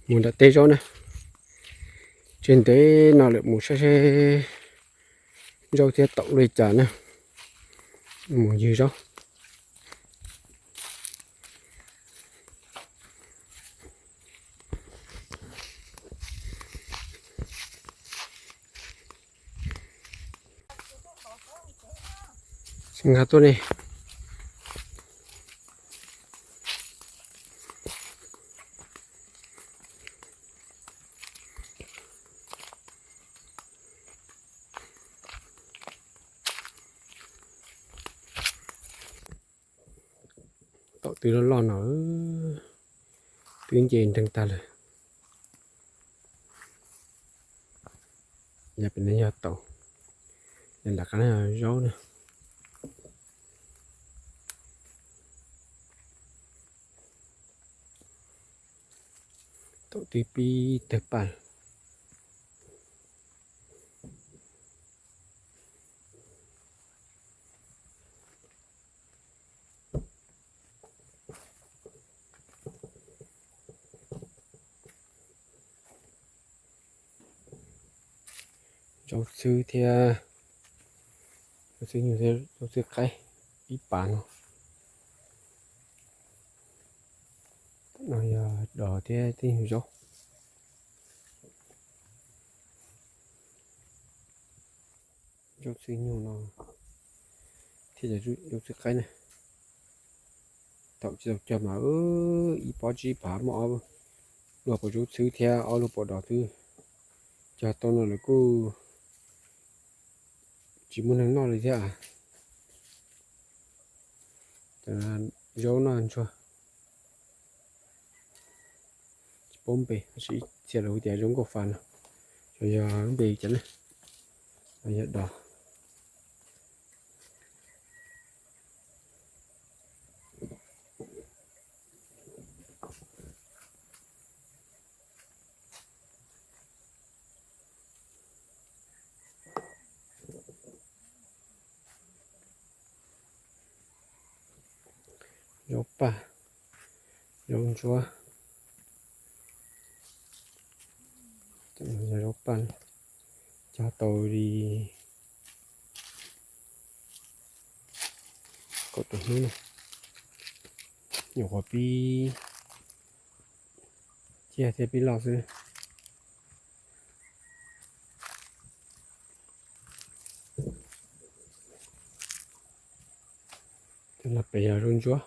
Mus nram teb zaub na, tseg ntev no lawm, mus saib saib zaub thiab taum li cas na, mus ywg zaub. Tsis nkag tuaj ne. Taum twb loj loj no, twb nce nreeg tag lawm. Yog pem no yog taum, yog nram qab no yog zaub na. Taum twb pib tawg paj. Zaub xwb thiab, zaub xwb nyuj thiab zaub xwb qaib ib pas no. No yog dos thiab tej nyuag zaub. Zaub xwb nyuj no thiab zaub xwb qaib na. Taum tsis tau cog mas ib pob tsib pas muaj ob luaj pom zaub xwb thiab ob luaj pom dos xwb. Cog tau no lawv kuj tsis muaj neeg noj li thiab. Zaub noj ntsuag tsis paub npe, tab sis ib txhia lawv hu tias zaub nkauj fa no, xyov yog lub npe cas ne, yog dos. Zaub paj, zaub ntsuab, zaub paj, cog tau li kaum tawm hnub na, nyuam qhuav pib ciaj thiab pib loj xwb. Cov no pem yog zaub ntsuab.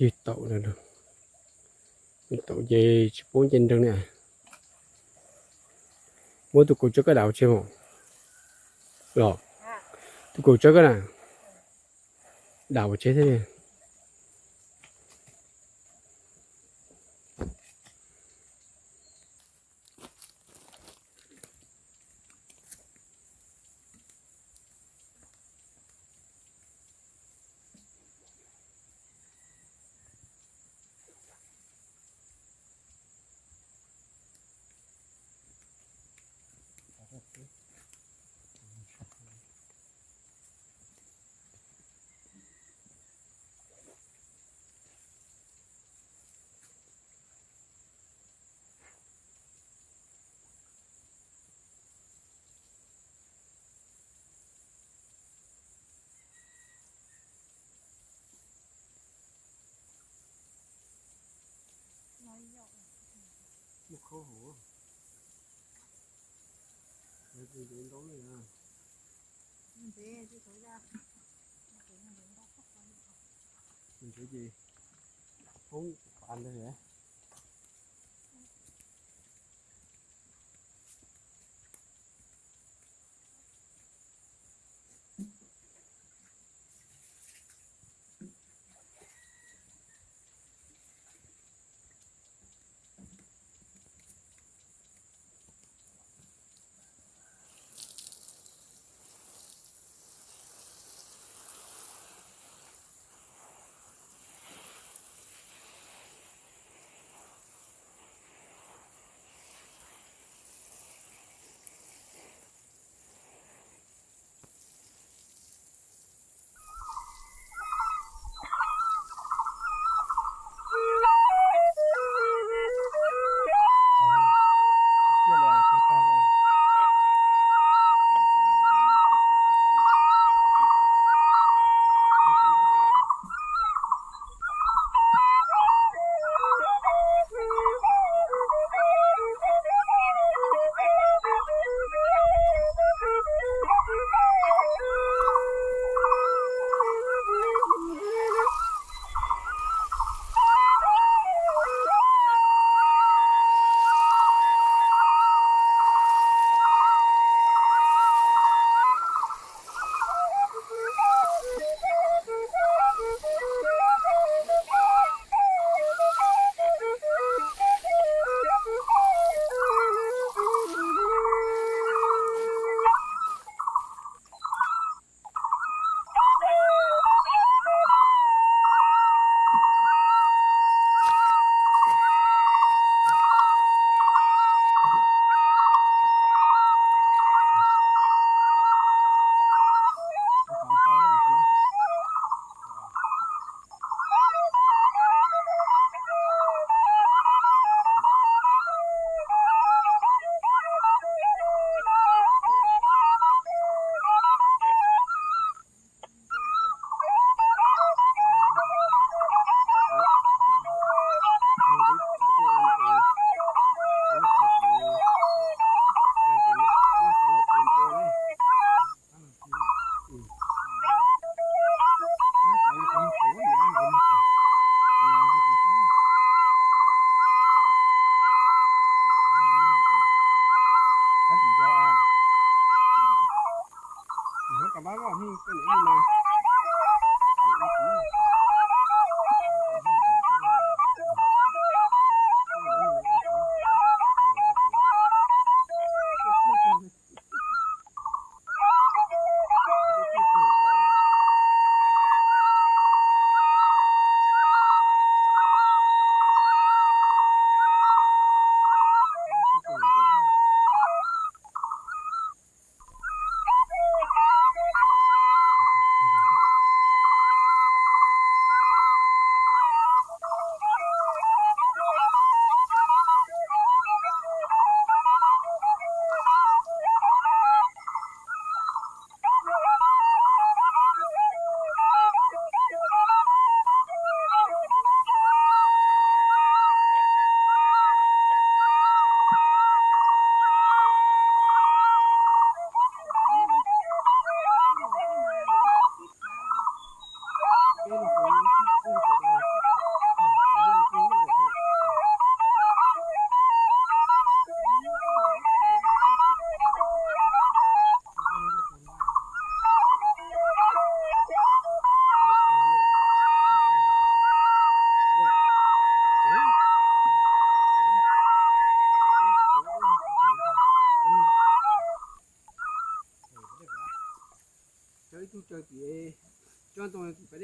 Ywg taum, ywg taum ces tsis pub nce nreeg na. Muab tus kaus tsawb koj dam ua tsheb os. Los, tus kaus tsawb koj na, dam ua tsheb thiab.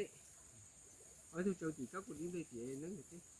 Ib tug tsaug tim tsob kua dib nplej tim neeb ntawd teb.